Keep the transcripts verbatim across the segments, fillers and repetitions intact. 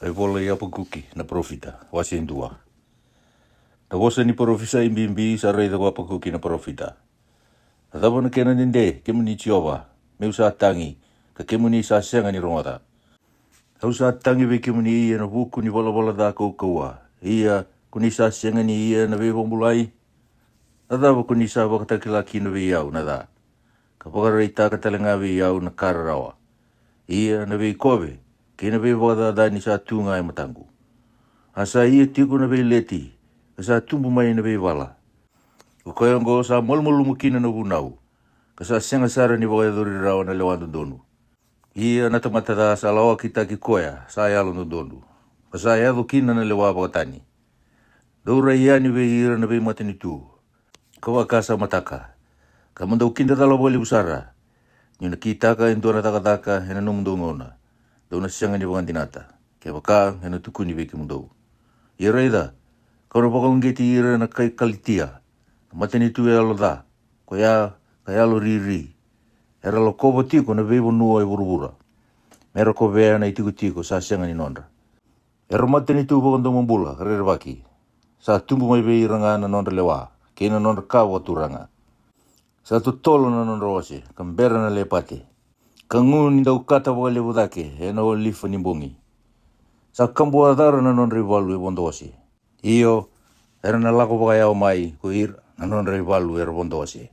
Na ivola i Apakuki na parofita, wase e dua. Na vosa ni parofisai bibi sa raica ko Apakuki na parofita. A cava na kena dede, kemuni Jiova, me'u sa tagi, ka kemuni sa sega ni rogoca? Au sa tagi vei kemuni e na vuku ni valavala ca kaukauwa, ia ko ni sa sega ni ia na veivakabulai? A cava ko ni sa vakatakila kina vei au na ca, ka vakaraitaka tale ga vei au na ka rarawa? Ia na veikove kei na veivakacacani sa tu ga e mataqu. A sa ia tiko na veileti, ka sa tubu mai na veivala. O koya oqo sa malumalumu kina na vunau, ka sa sega sara ni vakayacori rawa na lewa dodonu. Ia na tamata ca sa lawakitaki koya sa yalododonu, ka sa yaco kina na lewa vakatani. Dou rai yani vei ira na veimatanitu, ka vakasamataka, ka mo dou kidacala vakalevu sara. Ni'u na kitaka e dua na cakacaka e na nomudou gauna, dou na sega ni vakadinata, kevaka e na tukuni vei kemudou. Ia raica, ka'u na vakauqeti ira na kai Kalitia, na matanitu e yalo ca, ko ya ka yalo riri. Era lakova tiko na veivanua e vuravura, me ra kovea na itikotiko sa sega ni nodra. Era matanitu vakadomobula ka rerevaki. Sa tubu mai vei ira ga na nodra lewa kei na nodra ka vakaturaga. Sa totolo na nodra ose ka bera na lepate, ka gu ni daukata vakalevu cake e na olifa ni bogi. Sa kabuacara na nodra ivalu e vodo ose. Io, era na lako vakayawa mai ko ira na nodra ivalu era vodo ose.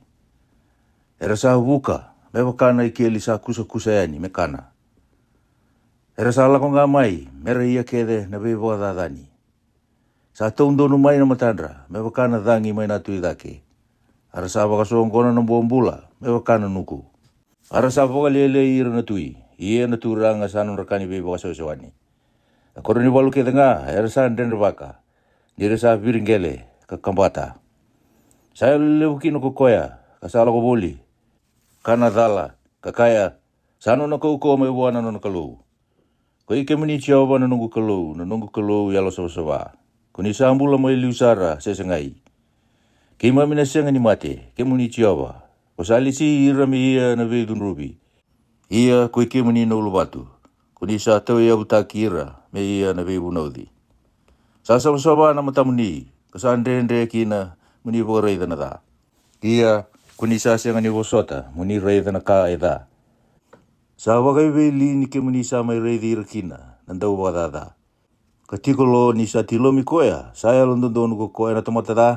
Era sa vuka me vaka na ikeli sa kusakusa yani me kana. Era sa lako ga mai me ra ia kece na veivakacacani. Sa taudonu mai na matadra me vaka na cagi mai na tui cake. A ra sa vakasoqona na bobula me vaka na nuku. A ra sa vakalialiai ira na tui, ia na turaga sa nodra ka ni veivakasewasewani. A koro ni valu kece ga era sa dredrevaka, ni ra sa viriqele ka kabata. Sa yalo levu kina ko koya ka sa lako voli, ka na cala, ka kaya, sa nona kaukauwa mai vua na nona Kalou. Ko i kemuni Jiova na noqu Kalou, na noqu Kalou yalo savasava, ko ni sa bula mai liu sara se segai. Keimami na sega ni mate, kemuni Jiova, ko sa lesi ira me ia na veicudruvi. Ia ko i kemuni na uluvatu, ko ni sa tauyavutaki ira me ia na veivunauci. Sa savasava na matamuni, ka sa dredre kina mo ni vakaraica na ca. Ia ko ni sa sega ni vosota mo ni raica na ka e ca. Sa vakaiveli ni kemuni sa mai raici ira kina na dauvakacaca. Ka tiko lo ni sa tilomi koya sa yalododonu ko koya na tamata ca.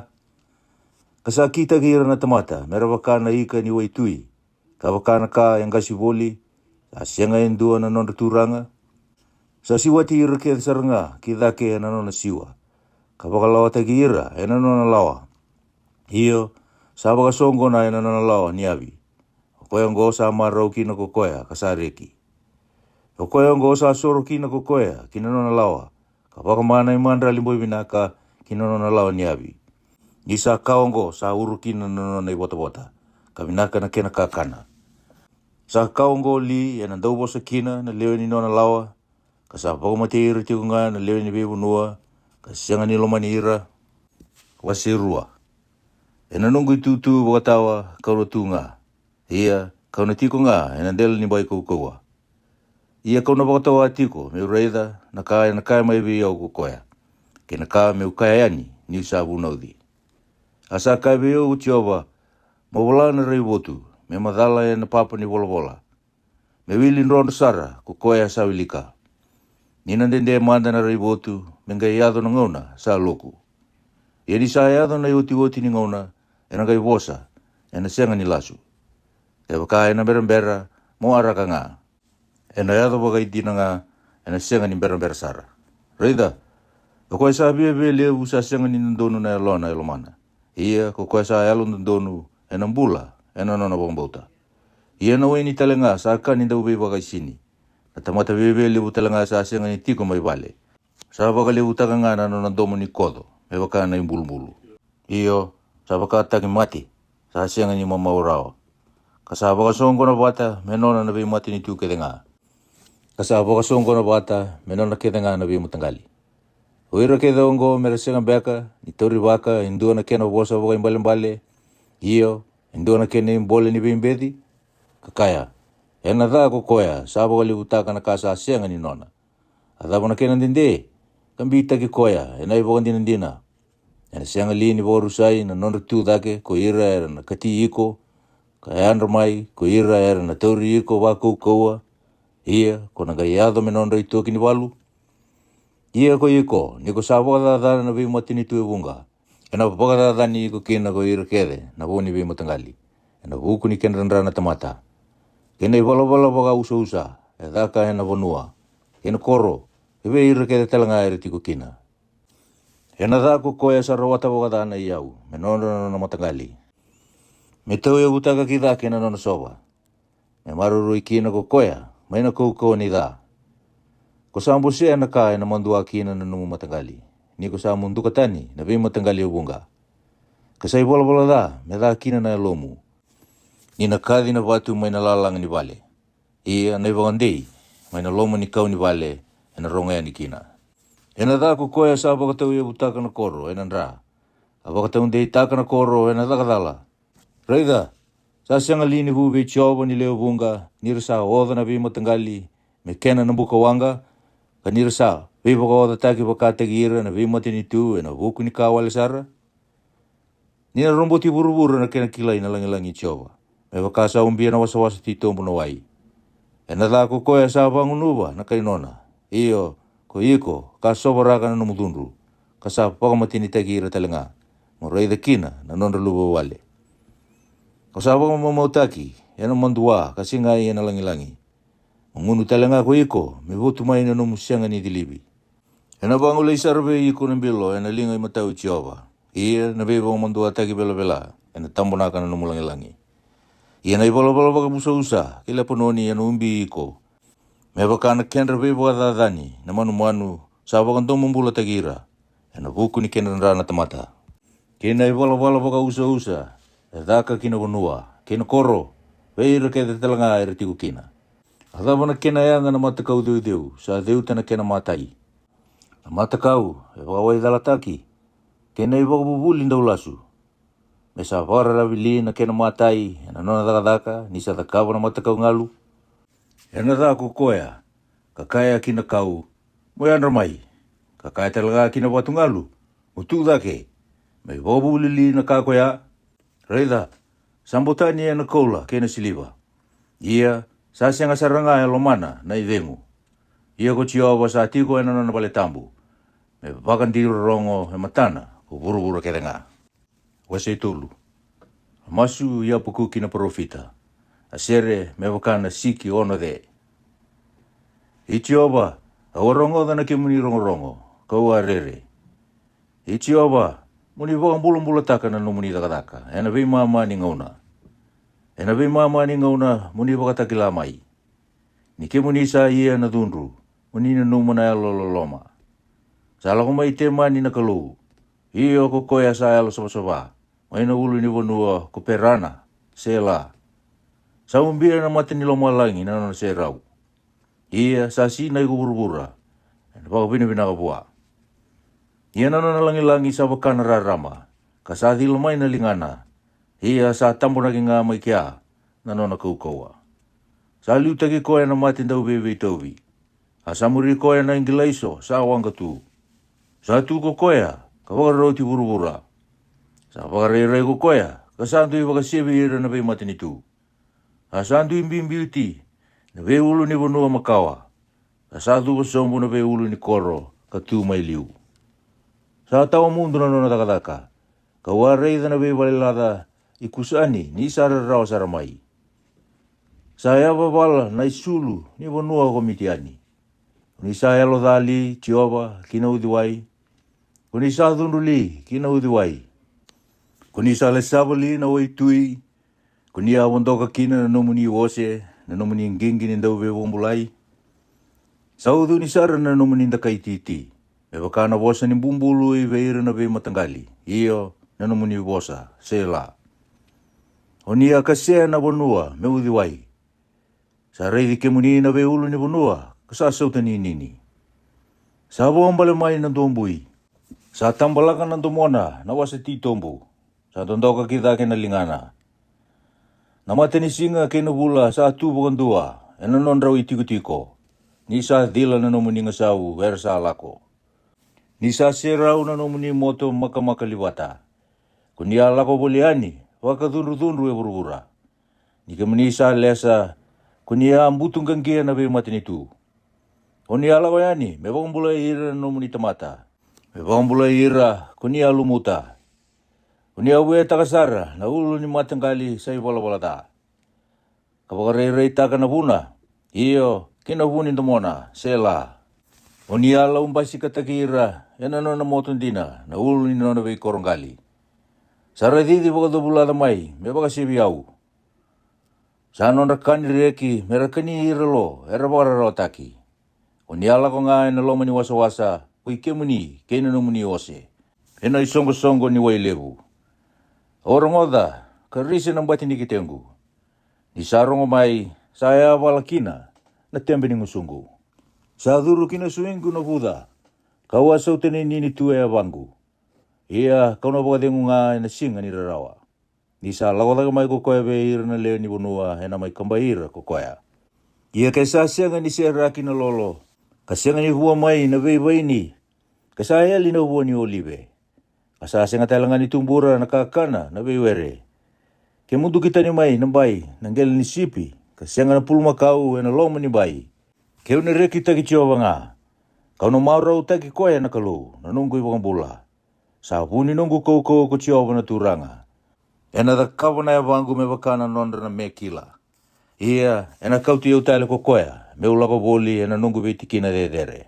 Ka sa kitaki ira na tamata me ra vaka na ika ni waitui, ka vaka na ka e qasi voli, sa sega e dua na nodra turaga. Sa siwati ira kece sara ga ki cake e na nona siwa, ka vakalawataki ira e na nona lawa. Io, sa vakasoqona e na nona lawa ni avi. O koya oqo sa marau kina ko koya ka sa reki. O koya oqo sa soro kina ko koya ki na nona lawa, ka vakamana i madrali boi vinaka ki na nona lawa ni avi. Ni sa ka oqo sa uro kina na nona ivotavota, ka vinaka na kena kakana. Sa ka oqo li e na dauvosa kina na lewe ni nona lawa, ka sa vakamatei ira tiko ga na lewe ni veivanua, ka sega ni lomani ira? Wase rua. E na noqu itutu vakatawa ka'u na tu ga, ia ka'u na tiko ga e na dela ni bai kaukauwa. Ia ka'u na vakatawa tiko me'u raica na ka e na kaya mai vei au ko koya, kei na ka me'u kaya yani ni'u sa vunauci. A sa kaya vei au ko Jiova, mo vola na raivotu me macala e na papa ni volavola, me wili drodro sara ko koya sa wilika. Ni na dede mada na raivotu me qai yaco na gauna sa loku. Ia ni sa yaco na iotioti ni gauna, e na qai vosa, e na sega ni lasu. Kevaka e na berabera, mo araka ga. E na yaco vakaidina ga, e na sega ni berabera sara. Raica, o koya sa viavialevu sa sega ni dodonu na yalona e lomana. Ia ko koya sa yalododonu e na bula e na nona vakabauta. Ia na waini tale ga sa ka ni dauveivakaisini. Na tamata viavialevu tale ga sa sega ni tiko mai vale. Sa vakalevutaka ga na nona domo ni koco me vaka na ibulubulu. Io, sa vakataki mate, sa sega ni mamau rawa. Ka sa vakasoqona vata me nona na veimatanitu kece ga. Ka sa vakasoqona vata me nona kece ga na veimataqali. O ira kece oqo me ra sega beka ni taurivaka e dua na kena vosa vakaibalebale, io, e dua na kena ibole ni veibeci? Ka kaya, e na ca ko koya sa vakalevutaka na ka sa sega ni nona. A cava na kena dede? Ka bitaki koya e na i vakadinadina. E na sega li ni vakarusai na nodra tu cake ko ira era na kati iko, ka yadra mai ko ira era na tauri iko vakaukauwa? Ia ko na qai yaco me nodra i toki ni valu. Ia ko iko, ni ko sa vakacacana na veimatanitu e vuqa, e na vakacacani iko kina ko ira kece na vo ni veimataqali, e na vuku ni kedra dra na tamata. Kei na i valavala vakausausa e caka e na vanua, kei na koro, e vei ira kece tale ga era tiko kina. E na ca ko koya sa rawata vakaca na i yau me nodra na nona mataqali, me tauyavutaka ki cake na nona sova, me maroroi kina ko koya mai na kaukauwa ni ca. Ko sa bosea na ka e na madua kina na nomu mataqali, ni ko sa muduka tani na veimataqali e vuqa. Ka sa i valavala ca me ca kina na yalomu, ni na kaci na vatu mai na lalaga ni vale. Ia na i vakadei mai na loma ni kau ni vale e na rogo yani kina. E na ca ko koya sa vakatauyavutaka na koro e na dra, a vakataudeitaka na koro e na caka cala. Raica, sa sega li ni vu vei Jiova ni lewe vuqa ni ra sa oca na veimataqali me kena na buka waqa, ka ni ra sa veivakaocataki vakataki ira na veimatanitu e na vuku ni ka wale sara? Ni na roboti vuravura na kena kilai na lagilagi i Jiova, me vaka sa ubia na wasawasa titobu na wai. E na ca ko koya sa vagunuva na kai nona, io, ko iko ka sovaraka na nomu cudru, ka sa vakamatenitaki ira tale ga, mo raica kina na nodra luvawale. Ko sa vakamamautaki e na madua ka sigai e na lagilagi, mo gunu tale ga ko iko me votu mai na nomu sega ni cilivi. E na vagolei sara vei iko na bilo e na liga i matau i Jiova, ia na veivakamaduataki velavela e na tabonaka na nomu lagilagi. Ia na i valavala vakausausa kei Lepanoni e na ubi iko, me vaka na kedra veivakacacani na manumanu sa vakadomobulataki ira e na vuku ni kedra dra na tamata. Kei na i valavala vakausausa e caka ki na vanua, kei na koro, vei ira kece tale ga era tiko kina. A cava na kena yaga na matakau ceuceu sa ceuta na kena matai, na matakau e vakawaicalataki, kei na i vakavuvuli daulasu, me sa vakararavi li na kena matai e na nona cakacaka ni sa cakava na matakau galu? E na ca ko koya ka kaya ki na kau, mo yadra mai, ka kaya tale ga ki na vatu galu, mo tu cake, me i vakavuvuli li na ka koya? Raica, sa botani e na koula kei na siliva, ia sa sega sara ga e lomana na i cegu. Ia ko Jiova sa tiko e na nona vale tabu, me vakadirorogo e matana ko vuravura kece ga. Wase tolu. A masu i Apakuki na parofita, a sere me vaka na siki ono ce. I Jiova, au a rogoca na kemuni rogorogo, kau a rere. I Jiova, mo ni vakabulabulataka na nomuni cakacaka e na veimama ni gauna. E na veimama ni gauna mo ni vakatakila mai. Ni kemuni sa ia na cudru, mo ni nanuma na yalo loloma. Sa lako mai Temani na Kalou, io ko koya sa yalo savasava, mai na ulu ni vanua ko Perana. Sela. Sa ubia na mata ni lomalagi na nona serau, ia sa sinai ko vuravura e na vakavinavinaka vua. Ia na nona lagilagi sa vaka na rarama, ka sa cila mai na ligana, ia sa tabonaki ga mai kea na nona kaukauwa. Sa liutaki koya na mate dauveiveitauvi, a sa muri koya na i qilaiso sa waqa tu. Sa tu ko koya ka vakarauti vuravura, sa vakarairai ko koya ka sa dui vakasevi ira na veimatanitu. A sa dui biubiuti na veiulu ni vanua makawa, ka sa cuva sobu na veiulu ni koro ka tu mai liu. Sa tawa mudu na nona cakacaka, kau a raica na veivale laca i Kusani ni sa rarawa sara mai. Sa yavavala na i sulu ni vanua ko Mitiani. Ko ni sa yalo ca li, Jiova, ki na uciwai? Ko ni sa cudru li ki na uciwai? Ko ni sa lesava li na waitui? Ko ni a vodoka kina na nomuni ose, na nomuni qiqi ni dauveivakabulai? Sa ucuni sara na nomuni dakai titi, me vaka na vosa ni bubulu i vei ira na veimataqali, io, na nomuni vosa. Sela. O ni a kasea na vanua me uciwai. Sa raici kemuni na veiulu ni vanua ka sa sautaninini. Sa vobale mai na dobui. Sa tabalaka na domona na wasa titobu. Sa dodoka ki cake na ligana. Na matanisiga kei na vula sa tu vakadua e na nodrau i tikotiko. Ni sa cila na nomuni gasau era sa lako. Ni sa serau na nomuni moto makamakali vata. Ko ni a lako voli yani vakacudrucudru e vuravura. Ni kemuni sa lesa, ko ni a butuqaqia na veimatanitu. O ni a lako yani me vakabulai ira na nomuni tamata, me vakabulai ira ko ni a lumuta. O ni a vuetaka sara na ulu ni mataqali sa ivalavala ca, ka vakarairaitaka na vuna, io, ki na vu ni domona. Sela. O ni a laubasikataki ira ena nona moto dina na ulu ni nona veikoroqali. Sa ra cici vakacovulaca mai me vakasevi au. Sa nodra ka ni reki me ra kani ira lo era vakararawataki. O ni a lako ga ena loma ni wasawasa, ko i kemuni kei na nomuni ose, ena isoqosoqo ni wai levu. Au rogoca ka risi na bati ni ketequ. Ni sa rogo mai, sa yavala kina na tebe ni gusuqu. Sa curu ki na suiqu na vuca, kau a sautaninini tu e yavaqu. Ia kau na vakacegu ga ena siga ni rarawa. Ni sa lako cake mai ko koya vei ira na lewe ni vanua, ena mai kabai ira ko koya. Ia ke sa sega ni seraki na lolo, ka sega ni vua mai na veivaini, ka sa yali na vua ni olive, ka sa sega tale ga ni tubura na kakana na veiwere. Ke muduki tani mai na bai na qele ni sipi, ka sega na pulumakau ena loma ni bai, keu na rekitaki Jiova ga, kau na marautaki koya na Kalou na noqu iVakabula. Sa vu ni noqu kaukauwa ko Jiova na Turaga. Ena cakava na yavaqu me vaka na nodra na me kila. Ia ena kauti au tale ko koya me'u lako voli ena noqu veitikina cecere,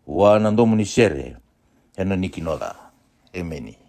vua na domo ni sere ena nikinoca. Emeni.